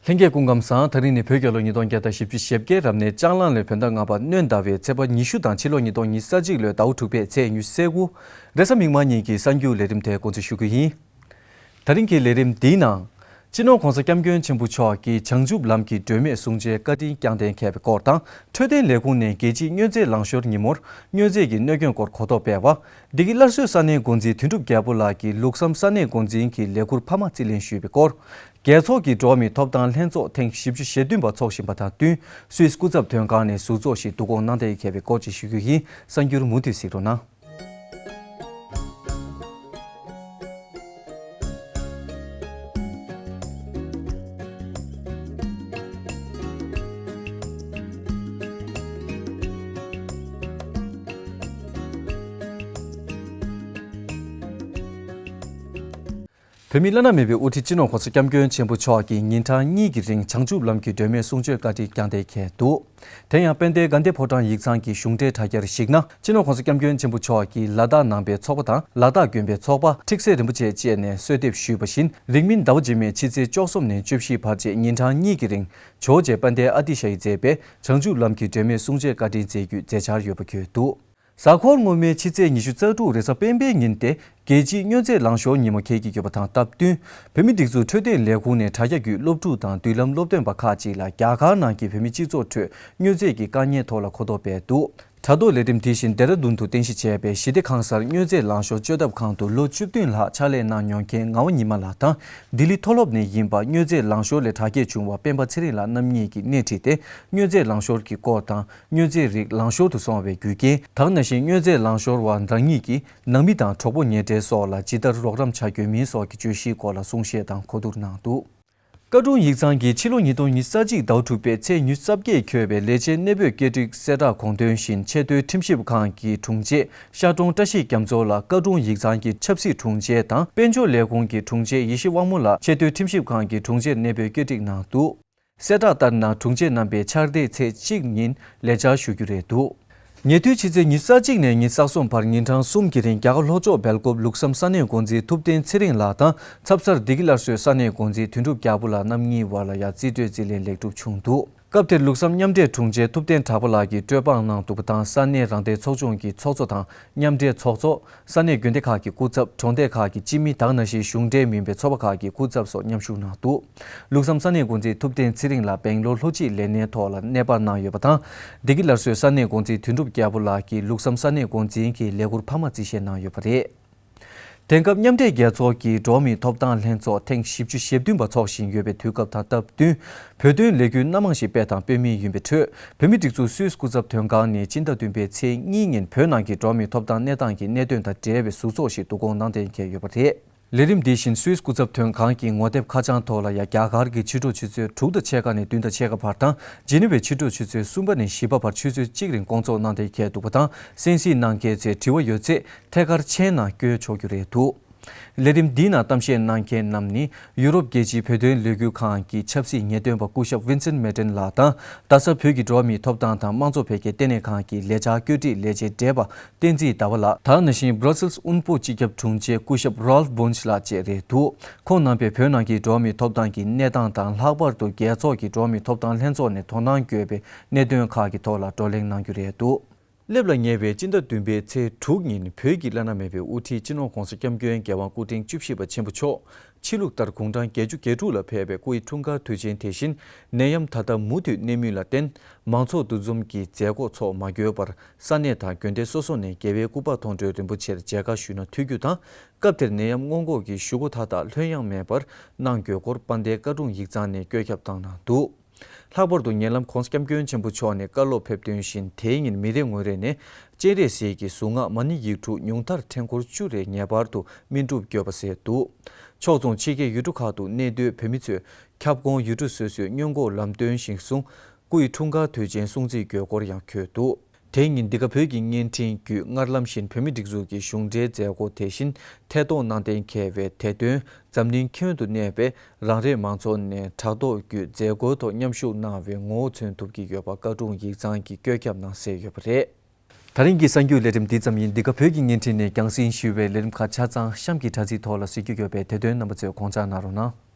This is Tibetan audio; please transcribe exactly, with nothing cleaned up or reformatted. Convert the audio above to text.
ལྷན་རྒྱས་སྐུ་ཁམས་བཟང་། ད་རིང་ནི་བོད་རྒྱལ་ལོ་ཉིས་སྟོང་བརྒྱ་དང་བཞི་བཅུ་ཞེ་བརྒྱད་རབ་གནས་ལྕགས་གླང་ལོའི་བོད་ཟླ་ལྔ་པ་སྣྲོན་ཟླ་བའི་ཚེས་པ་ཉི་ཤུ་དང་ཕྱི་ལོ་ཉིས་སྟོང་ཉི་ཤུ་རྩ་གཅིག་ལོའི་ཟླ་བ་དྲུག་པའི་ཚེས་ཉི་ཤུ་རྩ་དགུ། རེས་གཟའ་མིག་དམར་ཉིན་གྱི་གསར་འགྱུར་ལས་རིམ་དེ་འགོ་འཛུགས་ཞུ་རྒྱུ་ཡིན། ད་རིང་གི་ལས་རིམ་འདིའི་ནང་། སྤྱི་ནོར་༸གོང་ས་༸སྐྱབས་མགོན་ཆེན་པོ་མཆོག་གིས་བྱང་ཆུབ་ལམ་གྱི་སྒྲོན་མེ་གསུང་ཆོས་བཀའ་དྲིན་བསྐྱངས་གཏན་འཁེལ་བའི་སྐོར་དང་། འཕྲོད་བསྟེན་ལས་ཁུངས་ནས་རྒྱལ་སྤྱིའི་མྱོས་རྫས་ལང་ཤོར་ཉིན་མོར་མྱོས་རྫས་ཀྱི་གནོད་སྐྱོན་སྐོར་གོ་རྟོགས་སྤེལ་བ། བདེ་སྐྱིད་སླར་གསོའི་ས་གནས་འགོ་འཛིན་དོན་གྲུབ་རྒྱལ་པོ་ལགས་ཀྱིས་ལུགས་བསམ་ས་གནས་འགོ་འཛིན་གྱི་ལས་ཁུར་འཕར་མ་རྩིས་ལེན་ཞུས་པའི་སྐོར། རྒྱལ་ཚོགས་ཀྱི་འགྲོ་བ་མིའི་ཐོབ་ཐང་ལྷན་ཚོགས་ཐེངས་བཞི་བཅུ་ཞེ་བདུན་པ་འཚོགས་བཞིན་པ་དང་བསྟུན། སུད་སི་སྐུ་ཚབ་དོན་ཁང་ནས་ཟུར་འཚོགས་ཤིག་བསྡུ་སྐོང་གནང་གཏན་འཁེལ་བའི་སྐོར་བཅས་ཞུ་རྒྱུ་ཡིན། གསར་འགྱུར་མུ་མཐུད་གཟིགས་རོགས་གནང་། བོད་མིའི་བླ་ན་མེད་པའི་དབུ་ཁྲིད་སྤྱི་ནོར་༸གོང་ས་༸སྐྱབས་མགོན་ཆེན་པོ་མཆོག་གིས་ཉིན་གྲངས་གཉིས་ཀྱི་རིང་བྱང་ཆུབ་ལམ་གྱི་སྒྲོན་མེ་གསུང་ཆོས་བཀའ་དྲིན་བསྐྱངས་གཏན་འཁེལ་འདུག་དེ་ཡང་དཔལ་ལྡན་དགའ་ལྡན་ཕོ་བྲང་ཡིག་ཚང་གི་གཞུང་འབྲེལ་དྲ་རྒྱར་གཞིགས་ན། སྤྱི་ནོར་༸གོང་ས་༸སྐྱབས་མགོན་ཆེན་པོ་མཆོག་གིས་ལ་དྭགས་ནང་པའི་ཚོགས་པ་དང་ལ་དྭགས་དགོན་པའི་ཚོགས་པ། ཁྲིག་སེ་རིན་པོ་ཆེ་བཅས་ནས་གསོལ་འདེབས་ཞུས་པ་བཞིན། རིང་མིན་ཟླ་བ་རྗེས་མའི་ཕྱི་ཚེས་བཅུ་གསུམ་ནས་བཅུ་བཞི་བར་བཅས་ཉིན་གྲངས་གཉིས་ཀྱི་རིང་ཇོ་བོ་རྗེ་དཔལ་ལྡན་ཨ་ཏི་ཤ་ཡིས་མཛད་པའི་བྱང་ཆུབ་ལམ་གྱི་སྒྲོན་མེ་གསུང་ཆོས་བཀའ་དྲིན་སྩལ་རྒྱུའི་མཛད་འཆར་ཡོད་པ་བརྗོད་འདུག་གཟའ་འཁོར་སྔོན་མའི་ཕྱི་ཚེས་ཉི་ཤུ་རྩ་དྲུག་རེས་གཟའ་སྤེན་པའི་ཉིན་ཏེ། རྒྱལ་སྤྱིའི་མྱོས་རྫས་ལང་ཤོར་ཉིན་མོ་འཁེལ་གྱི་ཡོད་པ་དང་སྟབས་བསྟུན། བོད་མིའི་སྒྲིག་འཛུགས་འཕྲོད་བསྟེན་ལས་ཁུངས་ནས་དྲ་རྒྱ་བརྒྱུད་སློབ་ཕྲུག་དང་མདུན་ལམ་སློབ་སྟོན་པ་ཁག་ཅིག་ལ་རྒྱ་གར་ནང་གི་བོད་མིའི་སྤྱི་ཚོགས་ཁྲོད་མྱོས་རྫས་ཀྱི་དཀའ་ངལ་ཐོག་ལ་གོ་རྟོགས་སྤེལ་འདུག་དྲ་ཐོག་ལས་རིམ་དེ་བཞིན་ལྡེ་ར་ལྡུན་དུ་རྟེན་གཞི་བྱས་པའི་ཞི་བདེ་ཁང་གསར་མྱོས་རྫས་ལང་ཤོར་བཅོས་ཐབས་ཁང་དུ་ལོ་བཅུ་བདུན་ལྷག་ཕྱག་ལས་གནང་མྱོང་མཁན་ངག་དབང་ཉི་མ་ལགས་དང་། ལྡི་ལི་མཐོ་སློབ་ནས་ཡིན་པ་མྱོས་རྫས་ལང་ཤོར་ལས་དྲག་སྐྱེད་བྱུང་བ་སྤེན་པ་ཚེ་རིང་ལགས་རྣམ་གཉིས་ཀྱིས་སྣེ་ཁྲིད་དེ། མྱོས་རྫས་ལང་ཤོར་གྱི་སྐོར་དང་། མྱོས་རྫས་རིགས་ལང་ཤོར་དུ་སོང་བའི་རྒྱུ་རྐྱེན། ད་ག་ནང་བཞིན་མྱོས་རྫས་ལང་ཤོར་བ་རང་ཉིད་ཀྱི་ནང་མི་དང་གྲོགས་པོ་ཉེ་འབྲེལ་སོགས་ལ་ཇི་ལྟར་རོགས་རམ་བྱ་དགོས་མིན་སོགས་ཀྱི་བརྗོད་གཞིའི་སྐོར་ལ་གསུང་བཤད་དང་གོ་བསྡུར་གནང་འདུག་བཀའ་དྲུང་ཡིག་ཚང་གིས་ཕྱི་ལོ་ཉིས་སྟོང་ཉི་ཤུ་རྩ་གཅིག་ཟླ་བ་དྲུག་པའི་ཚེས་ཉི་ཤུ་རྩ་བརྒྱད་འཁོད་པའི་ལས་བྱེད་གནས་སྤོས་སྐད་སྒྲིག་གསལ་བསྒྲགས་དགོངས་དོན་བཞིན་ཆེས་མཐོའི་ཁྲིམས་ཞིབ་ཁང་གི་དྲུང་ཆེ་ཤར་གྲོང་བཀྲ་ཤིས་རྒྱ་མཚོ་ལ་བཀའ་དྲུང་ཡིག་ཚང་གི་ཆབ་སྲིད་དྲུང་ཆེ་དང་དཔལ་འབྱོར་ལས་ཁུངས་ཀྱི་དྲུང་ཆེ་ཡེ་ཤེས་དབང་མོ་ལགས་ཆེས་མཐོའི་ཁྲིམས་ཞིབ་ཁང་གི་དྲུང་ཆེར་གནས་སྤོས་སྐད་སྒྲིག་གནང་འདུག་གསལ་བསྒྲགས་ལྟར་ན། དྲུང་ཆེ་རྣམ་པས་འཆར་ཟླའི་ཚེས་གཅིག་ཉིན་ལས་བཅར་ཞུ་རྒྱུ་རེད་འདུག་ཉེ་དུས་ཕྱི་ཚེས་ཉི་ཤུ་རྩ་གཅིག་ནས་ཉི་ཤུ་རྩ་གསུམ་བར་ཉིན་གྲངས་གསུམ་གྱི་རིང་རྒྱ་གར་ལྷོ་ཕྱོགས་སྦེལ་ཀོབ་ལུགས་བསམ་ས་གནས་འགོ་འཛིན་ཐུབ་བསྟན་ཚེ་རིང་ལགས་དང་། ཚབ་གསར་བདེ་སྐྱིད་སླར་གསོའི་ས་གནས་འགོ་འཛིན་དོན་གྲུབ་རྒྱལ་པོ་ལགས་རྣམ་གཉིས་བར་ལ་ཡང་རྩིས་སྤྲོད་རྩིས་ལེན་ལེགས་གྲུབ་བྱུང་འདུག་སྐབས་དེར་ལུགས་བསམ་མཉམ་འབྲེལ་དྲུང་ཆེ་ཐུབ་བསྟན་གྲགས་པ་ལགས་ཀྱིས་སྤྲོད་དཔང་གནང་འདུག་པ་དང་། ས་གནས་རང་བདེན་ཚོགས་ཆུང་གི་ཚོགས་གཙོ་དང་མཉམ་འབྲེལ་ཚོགས་གཙོ། ས་གནས་དགོན་སྡེ་ཁག་གི་སྐུ་ཚབ། གྲོང་སྡེ་ཁག་གི་སྤྱི་མི་དང་། ནང་བཞིན་གཞུང་འབྲེལ་མིན་པའི་ཚོགས་པ་ཁག་གི་སྐུ་ཚབ་སོགས་མཉམ་ཞུགས་གནང་འདུག་ལུགས་བསམ་ས་གནས་འགོ་འཛིན་ཐུབ་བསྟན་ཚེ་རིང་ལགས་སྦེང་ལོར་ལྷོ་སྤྱི་ལས་སྣེའི་ཐོག་ལ་གནས་སྤར་གནང་ཡོད་པ་དང་། བདེ་སྐྱིད་སླར་གསོའི་ས་གནས་འགོ་འཛིན་དོན་གྲུབ་རྒྱལ་པོ་ལགས་ཀྱིས་ལུགས་བསམ་ས་གནས་འགོ་འཛིན་གྱི་ལས་ཁུར་འཕར་མ་རྩིས་བཞེས་གནང་ཡོད་པ་རེད། དེང་སྐབས་མཉམ་འབྲེལ་རྒྱལ་ཚོགས་ཀྱི་འགྲོ་བ་མིའི་ཐོབ་ཐང་ལྷན་ཚོགས་ཐེངས་བཞི་བཅུ་ཞེ་བདུན་པ་འཚོགས་བཞིན་ཡོད་པའི་དུས་སྐབས་དང་སྟབས་བསྟུན། བོད་དོན་ལས་འགུལ་སྣ་མང་ཞིག་སྤེལ་དང་སྤེལ་མུས་ཡིན་པའི་ཁྲོད། བོད་མིའི་སྒྲིག་འཛུགས་སུད་སི་སྐུ་ཚབ་དོན་ཁང་ནས་སྤྱི་ཟླ་བདུན་པའི་ཚེས་གཉིས་ཉིན་བོད་ནང་གི་འགྲོ་བ་མིའི་ཐོབ་ཐང་གནས་སྟངས་ཀྱི་གནད་དོན་དང་འབྲེལ་བའི་ཟུར་ཚོགས་ཤིག་བསྡུ་སྐོང་གནང་གཏན་འཁེལ་ཡོད་པ་རེད། ལས་རིམ་འདི་བཞིན་སུད་སི་སྐུ་ཚབ་དོན་ཁང་གི་ངོ་དེབ་ཁ་བྱང་ཐོག་ལ་ཡང་རྒྱ་གར་གྱི་ཕྱི་དྲོ་ཆུ་ཚོད་དྲུག་དང་ཕྱེད་ཀ་ནས་བདུན་དང་ཕྱེད་ཀ་བར་དང་། ཇི་ནི་ཝའི་ཕྱི་དྲོ་ཆུ་ཚོད་གསུམ་པ་ནས་བཞི་པ་བར་ཆུ་ཚོད་གཅིག་རིང་སྐོང་ཚོགས་གནང་གཏན་འཁེལ་འདུག་པ་དང་། གསན་གཟིགས་གནང་མཁན་ཚོས་དྲི་བ་ཡོད་ཚེ་ཐད་ཀར་མཆན་ནང་བཀོད་ཆོག་རྒྱུ་རེད་འདུག་ལས་རིམ་འདིའི་ནང་གཏམ་བཤད་གནང་མཁན་རྣམས་ནི་ཡུ་རོབ་རྒྱལ་སྤྱིའི་བོད་དོན་ལས་འགུལ་ཁང་གི་ཆབ་སྲིད་ངེས་སྟོན་པ་སྐུ་ཞབས་Vincent Metten་ལགས་དང་། རྡ་ས་བོད་ཀྱི་འགྲོ་བ་མིའི་ཐོབ་ཐང་དང་དམངས་གཙོ་འཕེལ་རྒྱས་ལྟེ་གནས་ཁང་གི་ལས་འཆར་བཀོད་སྒྲིག་ལས་བྱེད་བགྲེས་པ་བསྟན་འཛིན་ཟླ་བ་ལགས། ད་ག་ནང་བཞིན་Brussels་དབུ་འབོད་སྤྱི་ཁྱབ་དྲུང་ཆེ་སྐུ་ཞབས་Ralf Bunche་ལགས་བཅས་རེད་འདུག་ཁོང་རྣམ་པས་བོད་ནང་གི་འགྲོ་བ་མིའི་ཐོབ་ཐང་གི་གནས་སྟངས་དང་། ལྷག་པར་དུ་རྒྱལ་ཚོགས་ཀྱི་འགྲོ་བ་མིའི་ཐོབ་ཐང་ལྷན་ཚོགས་ནས་དོ་སྣང་དགོས་པའི་གནད་དོན་ཁག་གི་ཐོག་ལ་བགྲོ་གླེང་གནང་རྒྱུ་རེད་འདུག་སླེབས་ལ་ཉེ་བའི་སྤྱི་ཟླ་བདུན་པའི་ཚེས་དྲུག་ཉིན་བོད་ཀྱི་བླ་ན་མེད་པའི་དབུ་ཁྲིད་སྤྱི་ནོར་༸གོང་ས་༸སྐྱབས་མགོན་རྒྱལ་དབང་སྐུ་ཕྲེང་བཅུ་བཞི་པ་ཆེན་པོ་མཆོག་ཕྱི་ལུགས་ལྟར་དགུང་གྲངས་བརྒྱད་ཅུ་གྱ་དྲུག་ལ་ཕེབས་པའི་སྐུ་ཡི་འཁྲུངས་སྐར་དུས་ཆེན་དེ་བཞིན་ནད་ཡམས་ད་ལྟ་མུ་མཐུད་གནས་མུས་ལ་བརྟེན། མང་ཚོགས་འདུ་འཛོམས་ཀྱི་མཛད་སྒོ་འཚོགས་མ་དགོས་པར་ས་གནས་དང་དགོན་སྡེ་སོ་སོ་ནས་རྒྱལ་བའི་སྐུ་པར་མཐོང་གྲོལ་རིན་པོ་ཆེར་མཇལ་ཁ་ཞུས་ན་ཐུགས་རྒྱུ་དང་། སྐབས་དེར་ནད་ཡམས་སྔོན་འགོག་གི་ཞུ་སྒོ་མཐའ་དག་ལྷོད་ཡངས་མེད་པར་གནང་དགོས་སྐོར་དཔལ་ལྡན་བཀའ་དྲུང་ཡིག་ཚང་ནས་བཀོད་ཁྱབ་བཏང་གནང་འདུག་ལྷག་པར་དུ་ཉེ་ལམ་༸གོང་ས་༸སྐྱབས་མགོན་ཆེན་པོ་མཆོག་ནས་བཀའ་སློབ་ཕེབས་དོན་བཞིན། དེའི་ཉིན་མི་རེ་ངོ་རེ་ནས་སྤྱན་རས་གཟིགས་ཀྱི་གཟུངས་སྔགས་མ་ཎི་ཡིག་དྲུག་ཉུང་མཐར་ཕྲེང་སྐོར་བཅུ་རེ་ངེས་པར་དུ་སྨིན་སྒྲུབ་དགོས་པ་གསལ་འདུག་ཕྱོགས་མཚུངས་ཕྱི་རྒྱལ་ཡུལ་གྲུ་ཁག་ཏུ་གནས་སྡོད་བོད་མི་ཚོས་ཁྱབ་ཁོངས་ཡུལ་གྲུ་སོ་སོའི་སྔོན་འགོག་ལམ་སྟོན་གཞིར་བཟུང་། སྐུ་ཡི་འཁྲུངས་སྐར་དུས་ཆེན་སྲུང་བརྩི་དགོས་སྐོར་ཡང་འཁོད་འདུག་དེ་ཉིན་འདི་ག་བོད་ཀྱི་བརྙན་འཕྲིན་བརྒྱུད་སྔར་ལམ་བཞིན་བོད་མིའི་སྒྲིག་འཛུགས་ཀྱི་གཞུང་འབྲེལ་མཛད་སྒོ་དེ་བཞིན་ཐད་གཏོང་གནང་གཏན་འཁེལ་བའི་དེ་དོན་འཛམ་གླིང་ཁྱོན་དུ་གནས་པའི་རང་རེའི་མང་ཚོགས་ནས་དྲ་ཐོག་བརྒྱུད་མཛད་སྒོའི་ཐོག་མཉམ་ཞུགས་གནང་བའི་ངོ་བོ་མཚོན་ཐུབ་ཀྱི་ཡོད་པ་བཀའ་དྲུང་ཡིག་ཚང་གིས་བཀོད་ཁྱབ་གནང་གསལ་ཡོད་པ་རེད། ད་རིང་གི་གསར་འགྱུར་ལས་རིམ་འདི་ཙམ་ཡིན། འདི་ག་བོད་ཀྱི་བརྙན་འཕྲིན་ནས་རྒྱང་སྲིང་ཞུ་བའི་ལས་རིམ་ཁག་ཆ་ཚང་གཤམ་གྱི་དྲ་ཚིགས་ཐོག་ལ་གཟིགས་རྒྱུ་ཡོད་པས། དེ་དོན་རྣམ་པ་ཚོས་དགོངས་འཇགས་གནང་རོགས་གནང་།